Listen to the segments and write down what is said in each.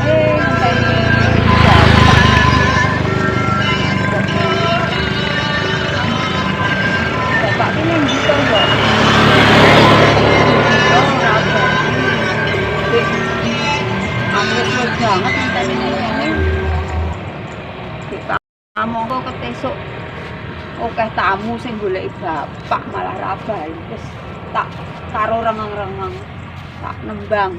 Ngenteni bapak. Bapak ki ning ndi to, Mbok? Oh, ora apa. Dik, aku wis suwe banget ngenteni ning kene. Dik, kamangka ketesuk akeh tamu sing goleki bapak malah ra bales. Tak karo rengeng-rengeng. Tak nembang.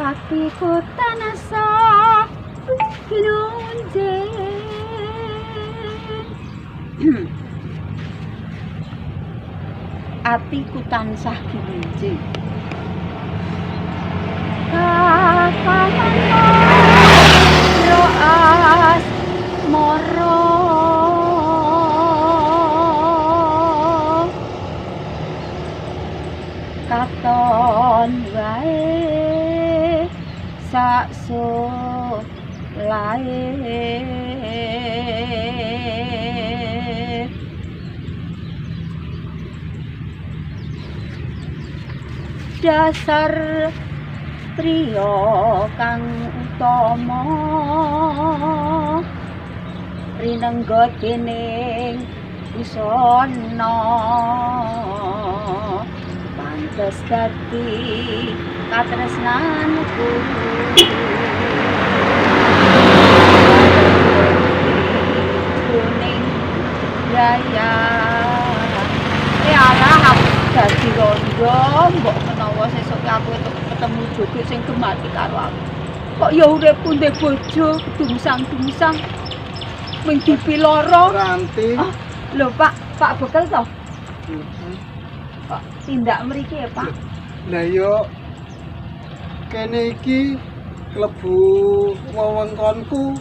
Atiku tansah ginunjing. Atiku tansah ginunjing. Kakang asmara, katon wae sak sulahe, dasar triya kang utama rinengga dening busana, pantes dadi katresnanku, kuning raya. Eh, alah, aku dadi rondo, mbok menawa sesuk aku entuk ketemu jogo sing gemati karo aku. Kok ya uripku ndek bojo dungsang-dungsang ming dipiloro. Ranti. Ah, lho Pak, Pak Bekel toh? Kok tindak mriki ya, Pak? Lah yo kene iki klebu wewengkonku.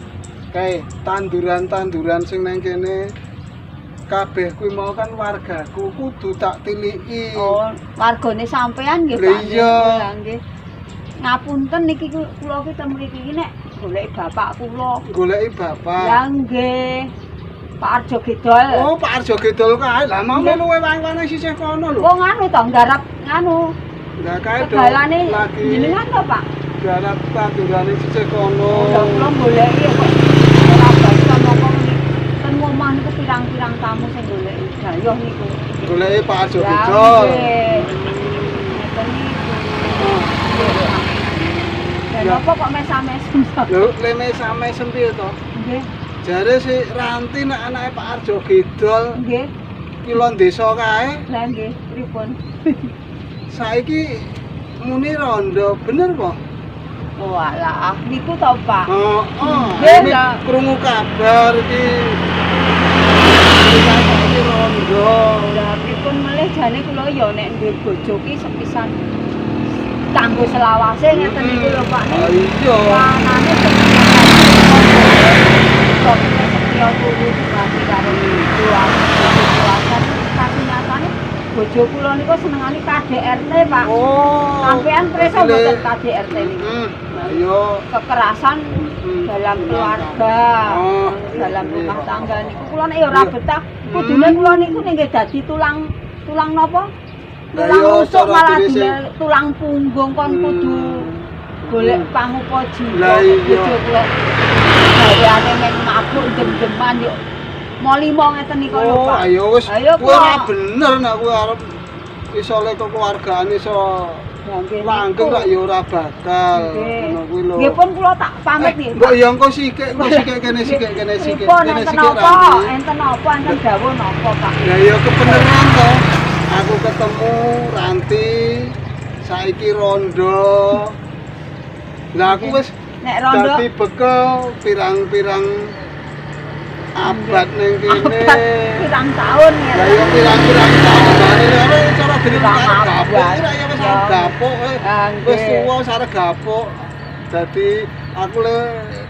Kae tanduran-tanduran sing nang kene kabeh kuwi mau kan wargaku, kudu tak tiliki. Oh, wargane sampean nggih, Lha Pak? iya. Lah nggih. Ngapunten niki, kula ki ten mriki iki nek golek bapak kula. Goleki bapak. Lah nggih. Pak Arjo Gedol. Oh, Pak Arjo Gedol kae. Lah mau Iya. melu wewang-wewang sisih kono lho. Oh, nganu to, nggarap nganu. Lah kae do Tegalane lagi jenengan to, Pak? Garap tandurane sisih kono. Lah kula goleki ya kok ora basa mongko muni. Ten omah niku pirang-pirang tamu sing goleki dayoh niku. Goleki Pak Arjo Lah Gedol. nggih. Ngeten niku. Nggih, Pak. Dan Ya. apa kok mesam-mesem to? Lho, le mesam-mesem piye to? Nggih, Jare si Ranti nek anake Pak Arjo Gedol kilon desa kae, Lah nggih, pripun? Saiki muni rondo, bener po? Oh alah, niku to, Pak. Oh, oh, Nggih, ini lah. Krungu kabar iki. Iki saiki rondo. Lah pripun melih, jane kula ya nek duwe bojo ki sepisan kanggo selawase ngeten niku lho, Pak. Ah, iya. Panane kok setya turu mati karo bojo aku kelasan, tapi nyatane bojo kula niku senengane KDRT, Pak. Oh. Sampean preso Dadi mboten KDRT niku? Ayo. Kekerasan dalam keluarga, Oh, dalam iya. rumah tangga niku kula nek ya ora betah. Kudune kula niku nek nggih dadi tulang tulang napa? Lah Tulang iya, rusuk cara malah dhewe sing- tulang punggung kon kudu golek pangupa jiwa. Lah iya. Bojo kula gaweane mek mabuk dem-deman yo molimo ngeten niku lho, Oh, Pak. ayo wis. Ayo Kuwi ora kok. bener nek kuwi arep iso le kekeluargaan iso Lah nggih langgeng niku. rak ya ora bakal. Nggih. Ngono kuwi lho. Nggih pun kula tak pamit nggih. Mbok ya engko sikik, engko sikik kene sikik kene sikik. Pripun, Kene enten sikik napa? Ranti. Enten napa? Enten dawuh napa, Pak? Ya ya kebeneran to. Aku ketemu Ranti saiki rondo. Lah aku wis Nek rondo dadi bekel pirang-pirang abad ning kene. Abad pirang tahun ya. Lah iya pirang-pirang tahun bare ora cara dene Pirang arep gapuk abad. ora ya wis arep gapuk. Ah, Wis nggih. tuwa wis arep gapuk. Dadi aku le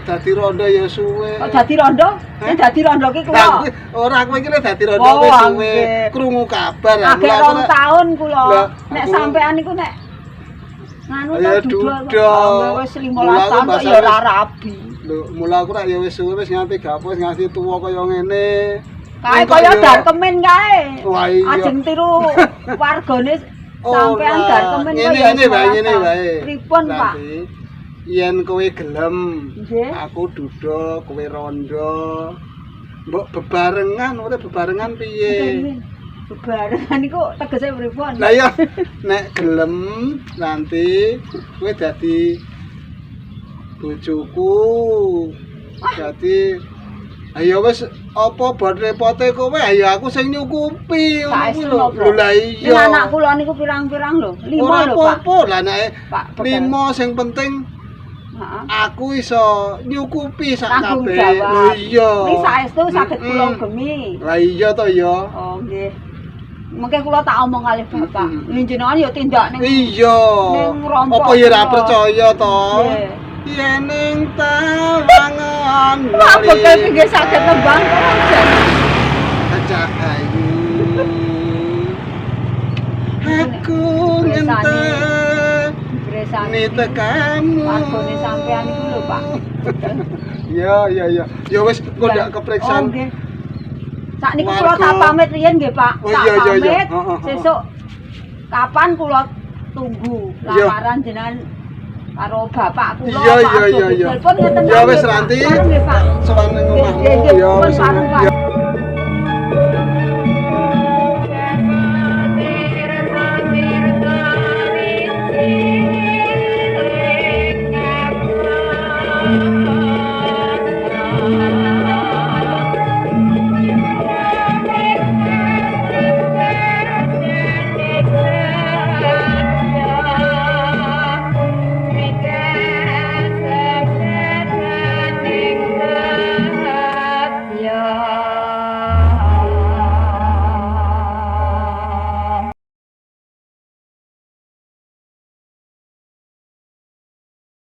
dadi rondo ya suwe. Kok dadi rondo? Hah? Nek dadi rondo ki Lah kula. kuwi ora, kowe iki le dadi rondo Oh, wis suwe. nggih. Krungu kabar Agek mula aku 2 tahun kula. Lah, Nek sampean niku nek nganu Ya, ta duda. duda. Oh, wis 15 Mula aku tahun kok bahasa ya ora wis- rabi. Lho, mula aku rak ya wis suwe, wis nganti gapuk, wis nganti tuwa kaya ngene. Kae Ning kok kaya ya- Darkemen kae. Wah, iya. Ajeng tiru wargane sampean Ora. Darkemen Ngene kaya ngene wae, ngene wae. Pripun, Pak? Nanti, yen kowe gelem, Nggih. aku duda, kowe rondo. Mbok bebarengan, ora bebarengan piye? Bebarengan niku tegese pripun? Lah ya, nek gelem nanti kowe dadi bojoku. Dadi ayo wis apa bot repote kowe, ayo aku sing nyukupi ngono kuwi Saestu lho. napa? Lho lah iya. Ning anak kula niku pirang-pirang lho, lima Ora lho, Pak. apa-apa lah nek Pak, bekel. lima sing penting Heeh. aku iso nyukupi sak Tanggung kabeh. jawab. Lho iya. Ning saestu saged kula gemi. Lah iya to ya. Oh nggih. Mengke kula tak omong kalih bapak. Jenengan ya tindak ning Iya. ning rompok Apa ya ora kula. percaya to? Nggih. Yen ing tawangan Pak bekel nggih saged nembang kok jan. Cahayu. Aku ngenteni Bresane. tekamu. Wargane sampean iku lho, Pak. Iya iya iya. Ya wis engko ndak kepriksan. Oh, nggih. Sakniku kula Warga. tak pamit riyen nggih, Pak. Oh, Tak iya, iya, iya. pamit. Heeh, heeh. Sesuk kapan kula tunggu Iya. lamaran jenengan karo bapak kula. Iya Pak iya Arjo iya iya. Telepon ngeten Ya wis nggih, Pak. Ranti. Bareng nggih, Pak. Sowan ning Nggih, omahmu nggih, ya pun wis. bareng, Pak. Ya.